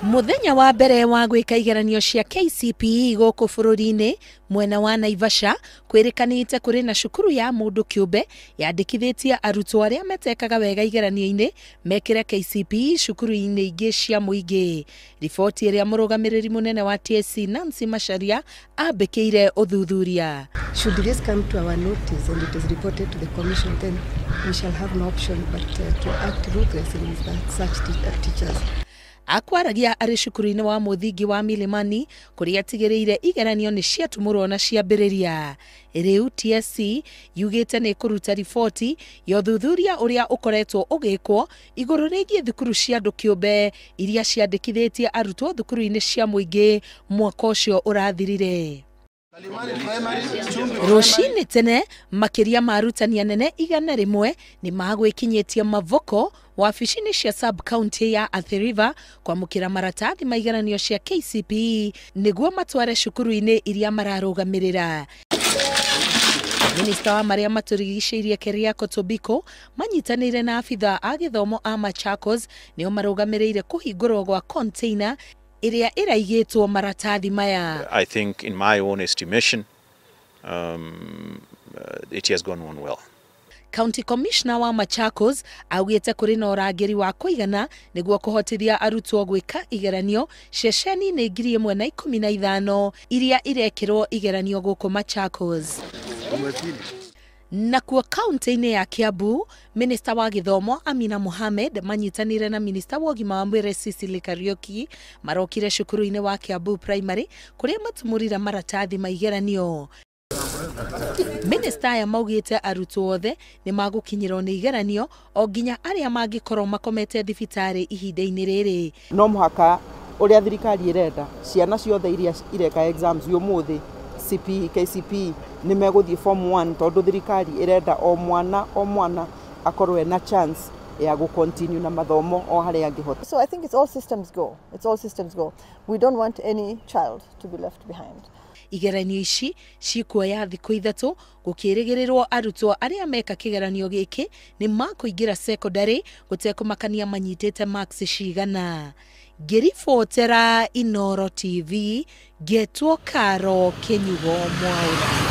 Muthenya wa mbere wa gwĩka igeranio cia KCPE gũkũ bũrũri-inĩ mwena wa Naivasha kwĩrĩkanĩte kũrĩ na cukuru ya mũndũ kĩũmbe yandĩkithĩtie arutwo arĩa metekaga wega igeranio-inĩ mekĩre KCPE cukuru-inĩ ingĩ cia mũingĩ. Riboti ĩrĩa mũrũgamĩrĩri mũnene wa TSC Nancy Macharia ambĩkĩire ũthuthuria. Should this come to our notice and it is reported to the commission, then we shall have no option but to act ruthlessly with such teachers. Akwaragia arĩ cukuru-inĩ wa mũthingi wa Milimani kũrĩa atigĩrĩire igeranio nĩ ciatumũrwo na ciambĩrĩria. Rĩu TSC yugĩte nĩ ĩkũruta riboti ya ũthuthuria ũrĩa ũkoretwo ũgĩkwo igũrũ rĩgiĩ thukuru cia andũ kĩũmbe iria ciandĩkithĩtie arutwo thukuru-inĩ cia mũingĩ mwaka ũcio ũrathirire. Rũcinĩ tene makĩria ma arutani anene 100 nĩ magwĩkinyĩtie Mavoko wabici-inĩ cia sub county ya Athi River kwamũkĩra maratathi ma igeranio cia KCPE nĩguo matware cukuru-inĩ iria mararũgamĩrĩra. Minista wa marĩa matũrigicĩirie Keriako Tobiko manyitanĩire na abithaa a gĩthomo a Machakos nĩo marũgamĩrĩire kũhingũrwo gwa container ĩrĩa ĩraigĩtwo maratathi maya. I think in my own estimation it has gone on well. County Commissioner wa Machakos augĩte kũrĩ na ũrangĩri wa kũigana nĩguo kũhotithia arutwo gwĩka igeranio ceceni-inĩ 1015 iria irekĩrwo igeranio gũkũ Machakos. Nakuo kaunti-inĩ ya Kiambu, Minista wa gĩthomo Amina Mohamed manyitanĩire na Minista wa ũgima wa mwĩrĩ Cecily Kariuki marokire cukuru-inĩ wa Kiambu Primary kũrĩa matumũrire maratathi ma igeranio. Minista aya maugĩte arutwo othe nĩ magũkinyĩrwo nĩ igeranio o nginya arĩa mangĩkorwo makomete thibitarĩ ihinda-inĩ rĩrĩ. No mũhaka ũrĩa thirikari ĩrenda ciana ciothe iria ireka exams ũmũthĩ CPE, KCPE nĩ megũthiĩ form 1 tondũ thirikari ĩrenda o mwana akorwo ena chance ya gũ continue na mathomo o harĩa angĩhota. So I think it's all systems go. It's all systems go. We don't want any child to be left behind. Igeranio ici cikuoya thikũ 3 gũkĩrĩgĩrĩrwo arutwo arĩa meka kĩgeranio gĩkĩ nĩ makũingĩra secondary gũtekũmakania manyitĩte marks cigana. Ngĩribotera Inooro TV ngetwo Karo Kĩnyugo Mwaura.